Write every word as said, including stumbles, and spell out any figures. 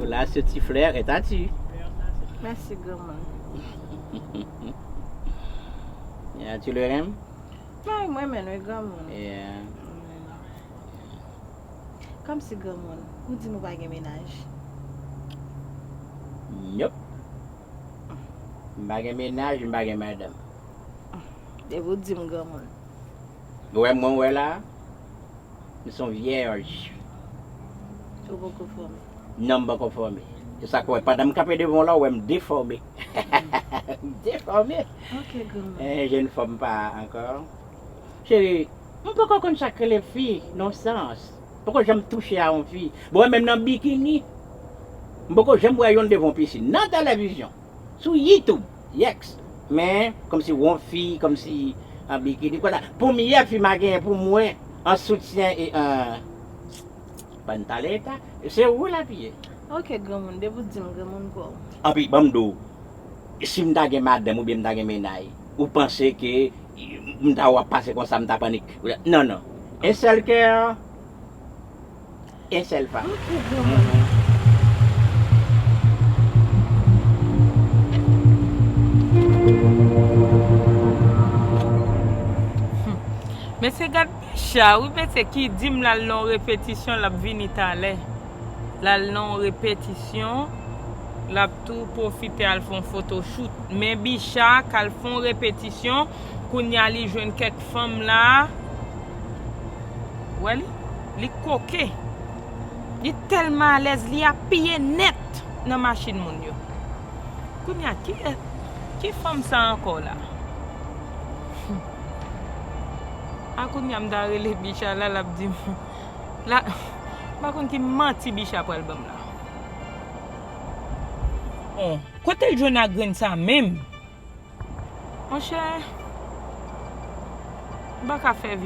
Là, ce petit frère est à tu. Mèsi, granmoun. Yeah, tu le renmes? Mwen, mwen menm, wi, granmoun. Yeah. Kòmsi, granmoun, ou di m ou pa gen mennaj. Nope. M pa gen mennaj, m pa gen madanm. Depi ou di m granmoun. Ou wè mwen, ou wè la, m se yon vyèj. Ou poko fòme. Non, m poko fòme. Se sa k wè, pandan m kanpe devan w la, ou wè m defòme. M defòme. Ok, granmoun. Eh, je ne forme pas encore. Cheri, m poko konn sa k rele fi, nan sans. Poko janm touche a yon fi. Bon, menm nan bikini, m poko janm wè youn devan yon pisin. Nan televizyon, sou YouTube, yèks. Men, kòmsi yon fi, kòmsi an bikini, konsa. Premyè fi m a genyen pou mwen, an soutyen e an pantaleta, se ou l ap ye. Ok, granmoun, depi ou di m granmoun, m kwè w. Anpi, ban m di w, si m ta gen madanm oubyen m ta gen mennaj, ou panse ke m ta w ap pase konsa, m ta panik? Non, non. Un seul cœur, une seule femme. Ok, granmoun. Mesye, gad Bicha, wi, mesye, ki di m l al nan yon repetisyon, l ap vini talè. L al nan yon repetisyon, l ap tou pwofite al fè yon photoshoot. Men Bicha k al fè yon repetisyon, kounye a li jwenn kèk fanm la. Wè li? Li koke. Li tèlman alèz, li apiye nèt nan machin moun yo. Kounye a, ki, ki fanm sa ankò la? A kounye a m ta rele Bicha la, l ap di m. La, m pa konn ki manti Bicha pral ban m la. Bon, kote l jwenn a grenn sa menm? Monchè, m pa ka fè